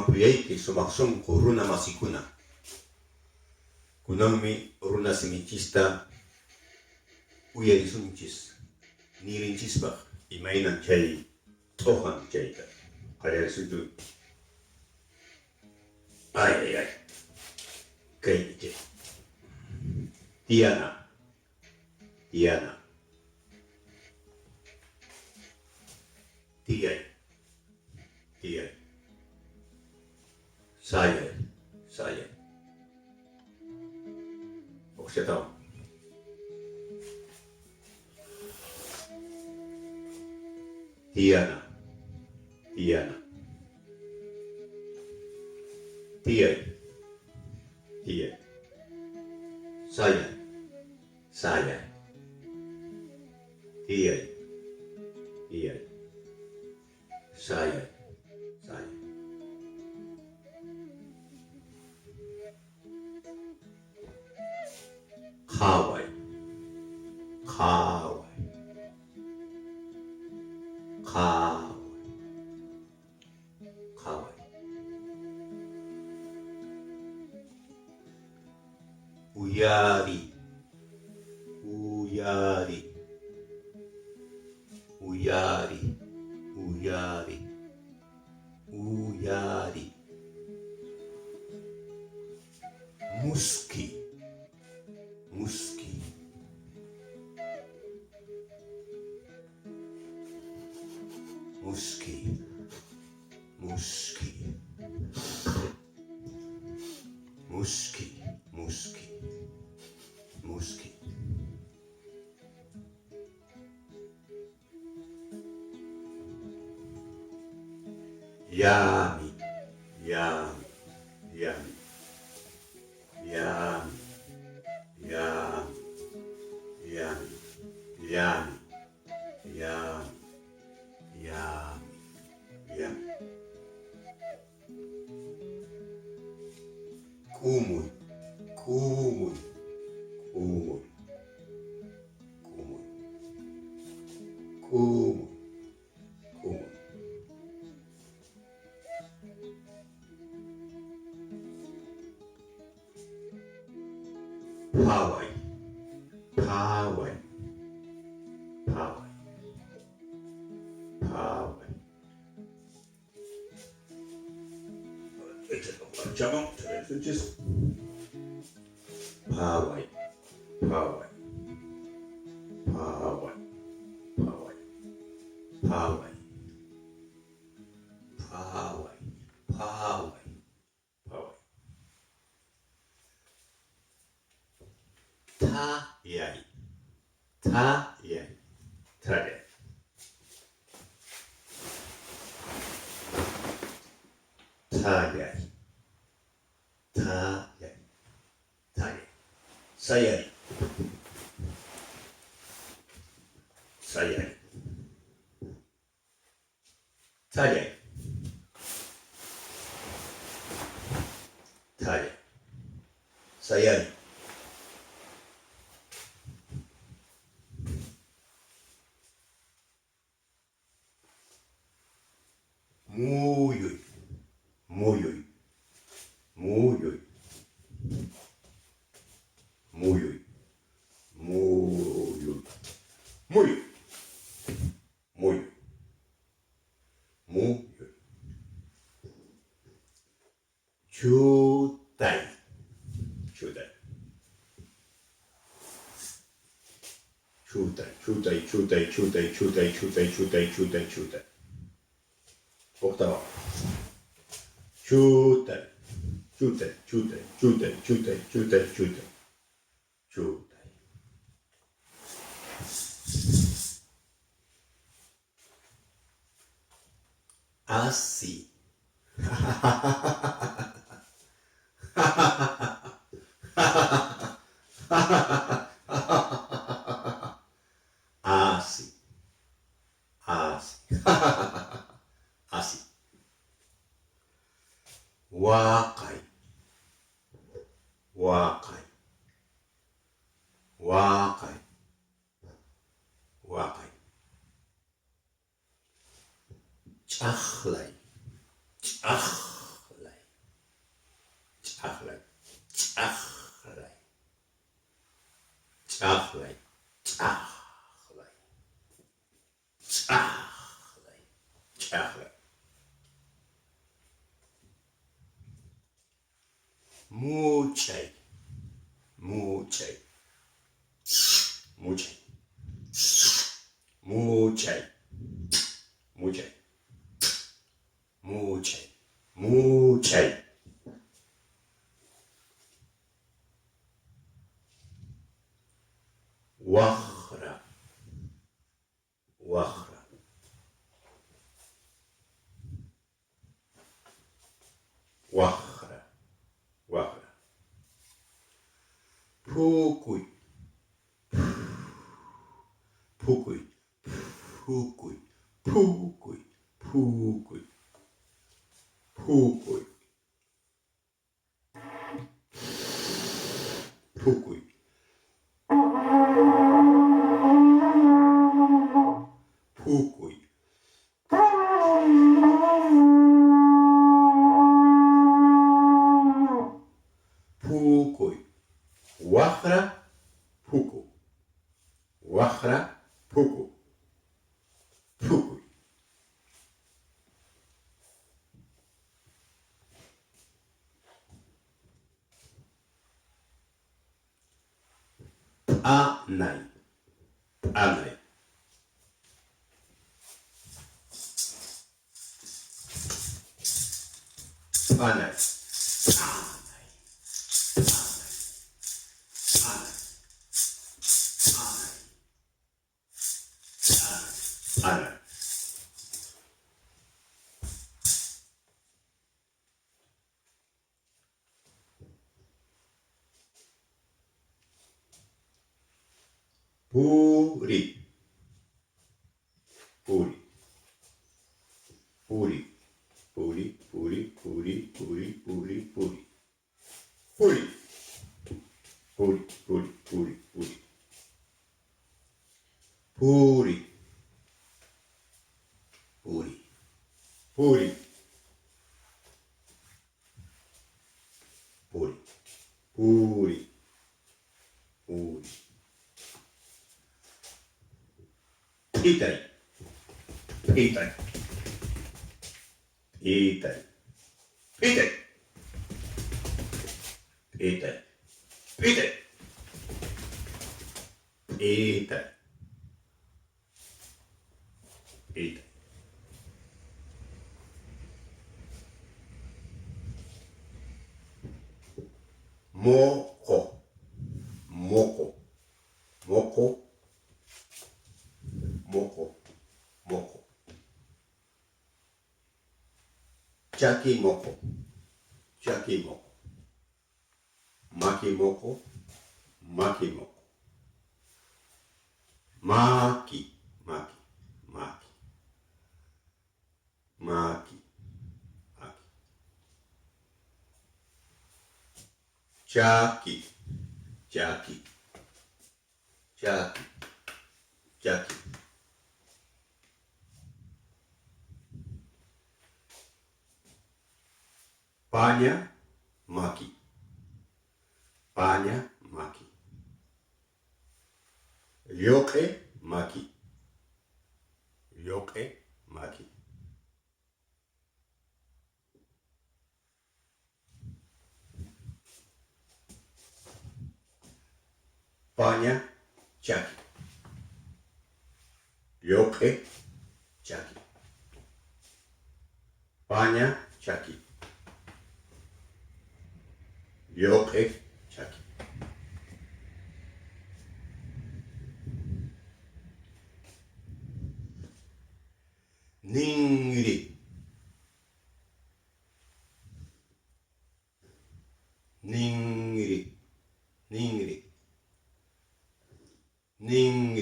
Mapuyayki sumaq sunqu runa masikuna. Kunanmi runa simichista uyarisunchis nirinchispaq imaynan chay t'uqan chayta. Qallarisunchu. Ay ay ay. Kay chay. Tiyana. Tiyana. Tiyay. Tiyay. Sayay. Sayay. Uqchatawan. Tiyana. Tiyana. Tiyay. Tiyay. Sayay. Sayay. Tiyay. Tiyay. Sayay. Sayay. Qhaway. Qhaway. Qhaway. Qhaway. Uyariy. Uyariy. Uyariy. Uyariy. Uyariy. Muski. Muski. Muski. Muski. Muski. Muski. Muski. Yami. Yami. Yami. Yami. Yami. Yami. Yami. Yami. Yami. Yami. K'umuy. K'umuy. K'umuy. K'umuy. K'umuy. K'umuy. Phaway. Phaway. Phaway. Phaway. Phaway. Phaway. Phaway. Phaway. Phaway. Phaway. Phaway. Phaway. Thayay. Thayay. Thayay. Thayay. Thayay. Thayay. Sayay. Sayay. Thayay. Thayay. Sayay. Muyuy. Muyuy. Muyuy. Muyuy. Muyuy. Muyuy. Muyuy. Muyuy. Chutay. Chutay. Chutay, chutay, chutay, chutay, chutay, chutay, chutay, chutay, chutay. Huktawan. Chutay. Chutay, chutay, chutay, chutay, chutay, chutay. Chutay. Asi. Asi. Asi. Asi. Waqay. Waqay. Waqay. Waqay. Ch'aqlay. Ch'aqlay. Ch'aqlay, ch'aqlay, ch'aqlay, ch'aqlay. Much'ay, much'ay, much'ay, much'ay, much'ay, much'ay, much'ay. Waqra, waqra. Waqra, waqra. Phukuy, phukuy, phukuy, phukuy, phukuy, phukuy, phukuy. Phukuy. Phukuy. Waqra, phuku. Waqra, phuku. Phukuy. P'anay, p'anay. P'anay, p'anay, p'anay, p'anay, p'anay, p'anay. Puri, puri, puri, puri, puri, puri, puri, puri, puri, puri, puri, puri, puri, puri, puri, puri, puri, puri, puri, puri. P'itay, p'itay, p'itay, p'itay, p'itay, p'itay, p'itay, p'itay. Moqo, moqo, moqo, moqo, moqo. Chaki moqo, chaki moqo. Maki moqo, maki moqo. Maki, maki, maki. Maki, maki. Chaki, chaki, chaki, chaki. Paña, maki. Paña, maki. Lluq'i, maki. Lluq'i, maki. Paña, chaki. Lluq'i, chaki. Paña, chaki. Lluq'i, chaki. Ninri. Ninri. Ninri. Ninri.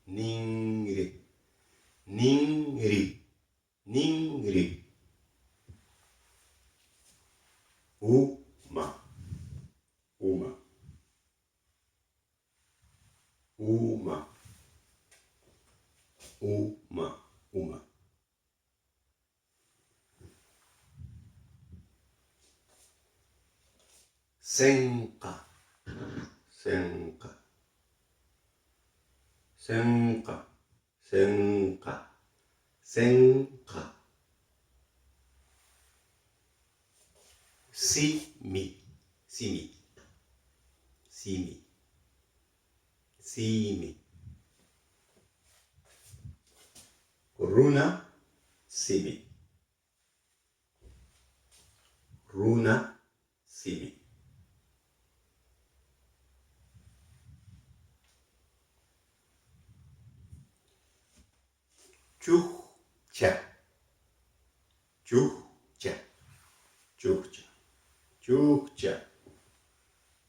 Ninri. Ninri. Ninri. Uma. Uma. Uma. Uma. Uma. Senqa. Senqa. Senqa. Simi, simi, simi, simi. Runa simi. Runa simi. Chukcha, chukcha, chukcha, chukcha,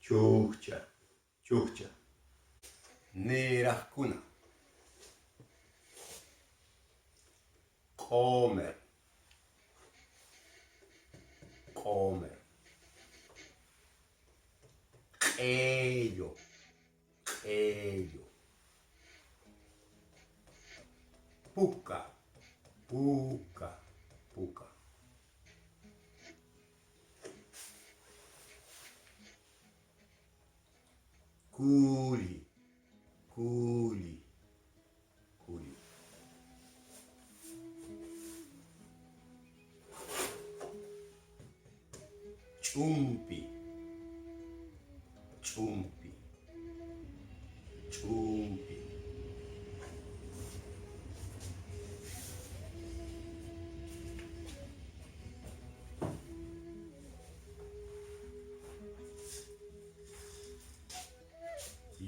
chukcha, chukcha. Niraqkuna. Q'omer, q'omer. Q'ello, q'ello. Puka, puka, puka. Kulli, kulli, kulli. Ch'umpi, ch'umpi, ch'umpi.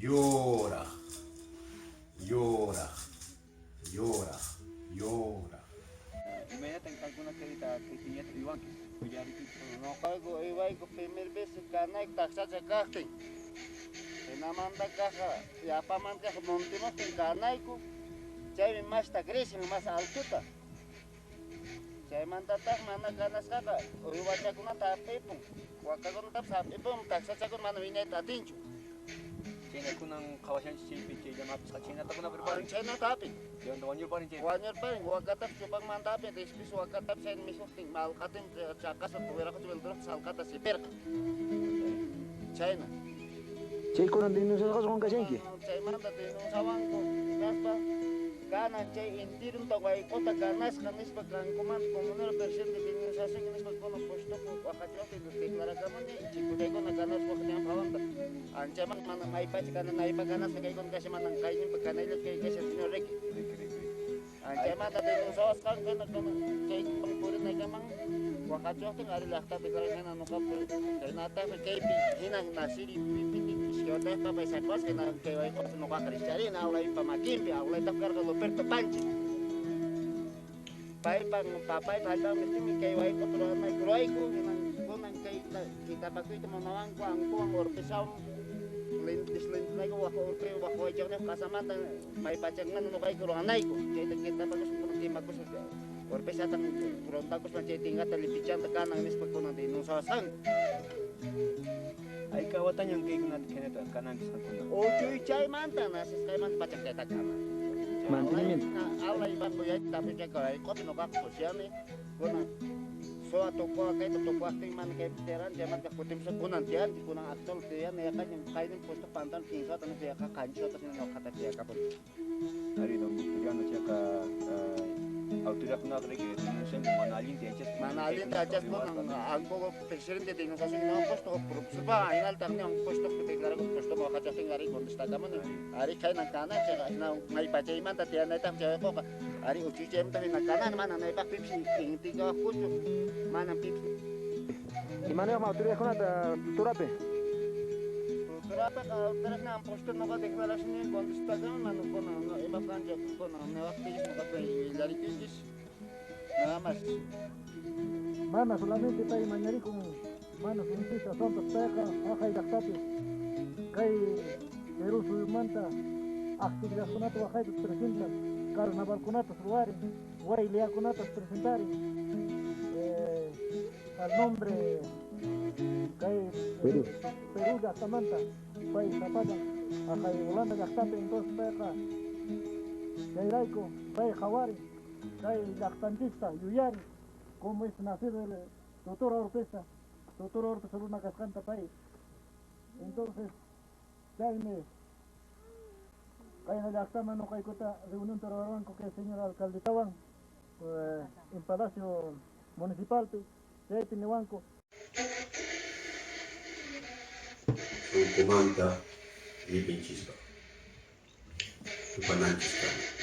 Yuraq, yuraq, yuraq, yuraq. Imaynatan qankuna kayta kay tinyata uywanki? Willarikuyku. Noqayku uywayku primer vez kanayku taksacha kaqtin. Hinamanta kaqqa yapamanta kaq montimuqtin kanayku. Chaymi masta crecen más altuta. Chaymantataq mana kanasqaqa uywachakunata hap'ipun. Wakakunatapas hap'ipun, taksachakuna mana wiñayta atinchu. Chayna kunan qhawashanchis chaypi chay llamapis chhaynata kuna preparan. Chhaynata hap'in. Chaymanta wañurparin chaypi. Wañurparin, wakatapas chupanmanta hap'in, después wakatapas chayna mikhuqtin malqatin chaqaspa wiraqocha velduraqta salqata sipirqa. Chayna. Chaykunan denunciasqaswan kashanki? Chaymanta denunciawanku kaspa kanan chay intirunta wayq'uta kanasqa nispa kankumanta comunero presidente denunciación nispa kunan puestopi waqachiwaqtin declarakamuni chikuchaykuna kanasqa waqtiyan phawanta. Anchaman mana maypacha kanan naypa kanasqa kaykuna kashan manan kayninpa kanayllachu kay kashan señor Ricky. Ricky, Ricky. Anchaymanta denunciawasqanku hina kunan chay purinaykaman waqachiwaqtin ari llaqtapi hina nuqapi chaynataqmi kaypi hinan naciri pipiti iskay watayuq papay saqwasqa hina kay wayq'uta nuqaqa rikcharina awlaypa makinpi awlaytaq karqa Luperto Panchi. Paypa papaypa hallp'anmi niqtinmi kay wayq'uta ruwanayku ruwayku hinan kunan kayta kitapakuyta munawanku ankuwan urpisawan deslintinayku waq urpi waq waychaqniyuq qasamanta may pachanmanta nuqayku ruwanayku chayta kitapakuspa kunan timakuspa urpisata rondakuspa chay tingata lipichanta kanan nispa kunan denunciawasqanku. Hayka watañan kaykunata khaynata kananchis qankuna? Uchuychaymanta nacisqaymanta pacha kayta kanan. Mantenimiento. Awlay baquyayta tapuchayku wayq'upi nuqaqa kushani kunan suwa tukuwa kayta tukuwaqtin mana kaypi tiyaran chaymanta kutimusqa kunan tiyanchis kunan actual tiyani yaqaña qaynin puesto pantan 15 wata nispa yaqa 7 wata hina ñuqata tiyakapuni. Ari don Victoriano chayqa autoridadkunaqa riki denuncianku mana allinta yachaspa. Mana allinta yachaspa kunan ankuqa presidente denunciación no puesto huk profesorpa hinaltaq niwan puesto declarakuspa puestoman waqachaqtin ari contestakamuni ari khaynan kanan chayqa hina may pachaymanta tiyanaytaq chay wayq'uqa ari uchuychaymanta hina kanan mana naypaq pipis intikawaqkuchu mana pipis. Imanayuqmi autoridadkunata Turapi? Turapiqa autoridadkunan puesto nuqa declaración contestakamuni mana kunan imap kancha kunan niwaqtiykichis nuqata willarikuychis nada más. Mana solamente pay mañarikun mana sunchista sontas payqa haqay llaqtapi kay Perú suyumanta actividadkunata waqayta presentan carnavalkunata ruwarin wayliyakunata presentarin al nombre kay Perú. Perú llaqtamanta pay sapallan haqay Holanda llaqtapi entonces payqa chayrayku pay qhawarin kay llaqtanchista yuyarin como es nacido el Totora Oropeza, Totora Oropeza runa kasqanta pay. Entonces chaymi qayna llaqtaman nuqaykuta reunionta ruwarwanku kay señor alcaldetawan En Palacio Municipalpi chaypi niwanku. Sunqumanta llipinchispaq tupananchiskama.